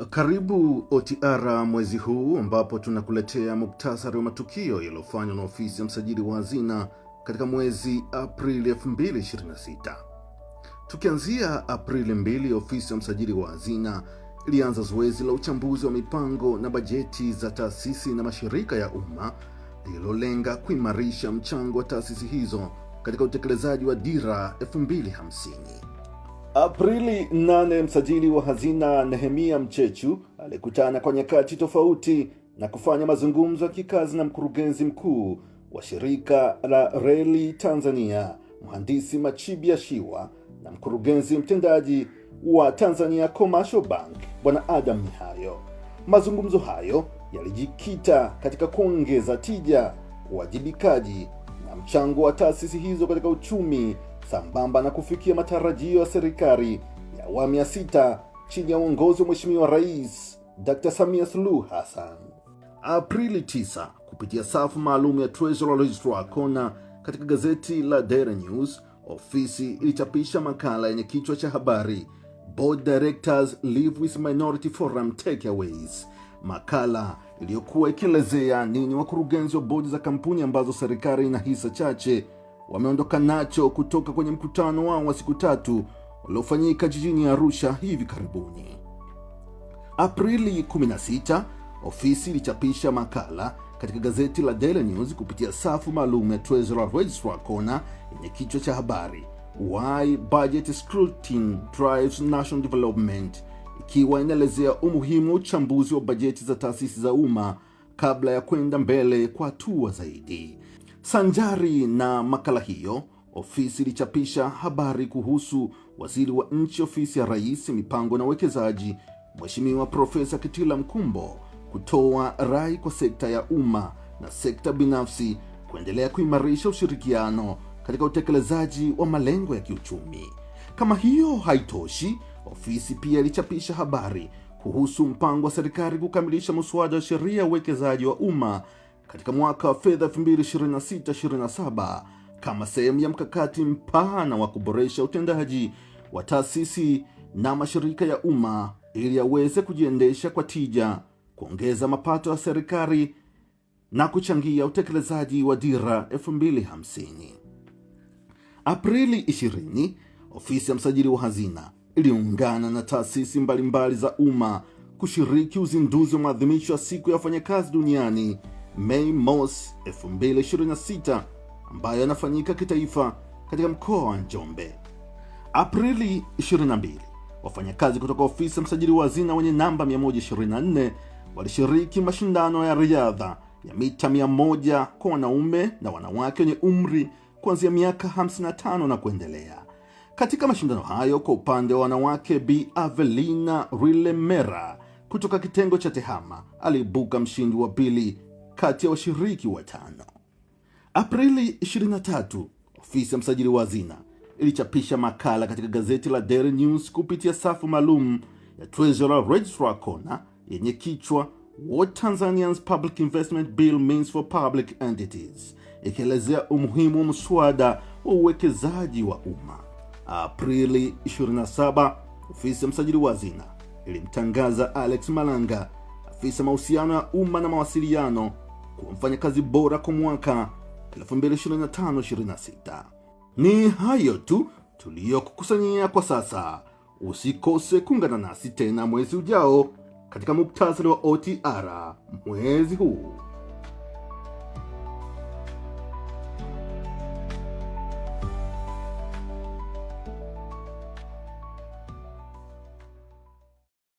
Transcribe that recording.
Karibu OTR mwezi huu ambapo tunakuletea muktasari wa matukio yaliyofanywa na ofisi ya msajili wa hazina katika mwezi Aprili 2026. Tukianzia Aprili 2, ofisi ya msajili wa hazina ilianza zoezi la uchambuzi wa mipango na bajeti za taasisi na mashirika ya umma lililolenga kuimarisha mchango wa taasisi hizo katika utekelezaji wa Dira 2050. Aprili 8, msajili wa hazina Nehemia Mchechu alikutana kwa nyakati tofauti na kufanya mazungumzo ya kikazi na mkurugenzi mkuu wa shirika la reli Tanzania Mhandisi Machibia Shiwa na mkurugenzi mtendaji wa Tanzania Commercial Bank Bwana Adam Mihayo. Mazungumzo hayo yalijikita katika kuongeza tija, uwajibikaji na mchango wa taasisi hizo katika uchumi sambamba na kufikia matarajio ya serikali ya awamu ya 6 chini ya uongozi wa Mheshimiwa Rais Dr. Samia Suluhu Hassan. Aprili 9, kupitia safu maalum ya Treasurer Registrar Corner katika gazeti la Daily News, ofisi ilichapisha makala yenye kichwa cha habari Board Directors Live with Minority Forum Takeaways, makala iliyokuwa ikielezea nini wakurugenzi wa bodi za kampuni ambazo serikali ina hisa chache wameondoka nacho kutoka kwenye mkutano wao wa siku 3 uliofanyika jijini Arusha hivi karibuni. Aprili 16, ofisi ilichapisha makala katika gazeti la Daily News kupitia safu maalum ya Treasurer Registrar Corner yenye kichwa cha habari Why Budget Scrutiny Drives National Development, ikiwa inaelezea umuhimu wa uchambuzi wa bajeti za taasisi za umma kabla ya kwenda mbele kwa hatua zaidi. Sanjari na makala hiyo, ofisi ilichapisha habari kuhusu waziri wa nchi ofisi ya Rais, mipango na uwekezaji, Mheshimiwa Profesa Kitila Mkumbo kutoa rai kwa sekta ya umma na sekta binafsi kuendelea kuimarisha ushirikiano katika utekelezaji wa malengo ya kiuchumi. Kama hiyo haitoshi, ofisi pia ilichapisha habari kuhusu mpango wa serikali kukamilisha mswada wa sheria ya uwekezaji wa umma katika mwaka wa fedha 2026/27 kama sehemu ya mkakati mpana wa kuboresha utendaji wa taasisi na mashirika ya umma ili yaweze kujiendesha kwa tija, kuongeza mapato ya serikali na kuchangia utekelezaji wa Dira 2050. Aprili 20, ofisi ya msajili wa hazina iliungana na taasisi mbalimbali za umma kushiriki uzinduzi wa maadhimisho ya siku ya wafanyakazi duniani Mei Mosi 2026 ambayo yanafanyika kitaifa katika mkoa wa Njombe. Aprili 22, wafanyakazi kutoka ofisi ya msajili wa hazina wenye namba 124 walishiriki mashindano ya riadha ya mita 100 kwa wanaume na wanawake wenye umri kuanzia miaka 55 na kuendelea. Katika mashindano hayo, kwa upande wa wanawake, Bi Avelina Rilemera kutoka kitengo cha tehama aliibuka mshindi wa pili kati ya washiriki watano. Aprili 23, ofisi ya msajili wa hazina ilichapisha makala katika gazeti la Daily News kupitia safu maalum ya Treasurer Registrar Corner yenye kichwa What Tanzania's Public Investment Bill Means for Public Entities, ikielezea umuhimu wa mswada wa uwekezaji wa umma. Aprili 27, ofisi ya msajili wa hazina ilimtangaza Alex Malanga, afisa mahusiano ya umma na mawasiliano, kuwa mfanyakazi bora kwa mwaka 2025-26. Ni hayo tu tuliyokukusanyia kwa sasa. Usikose kuungana nasi tena mwezi ujao katika muktasari wa OTR mwezi huu.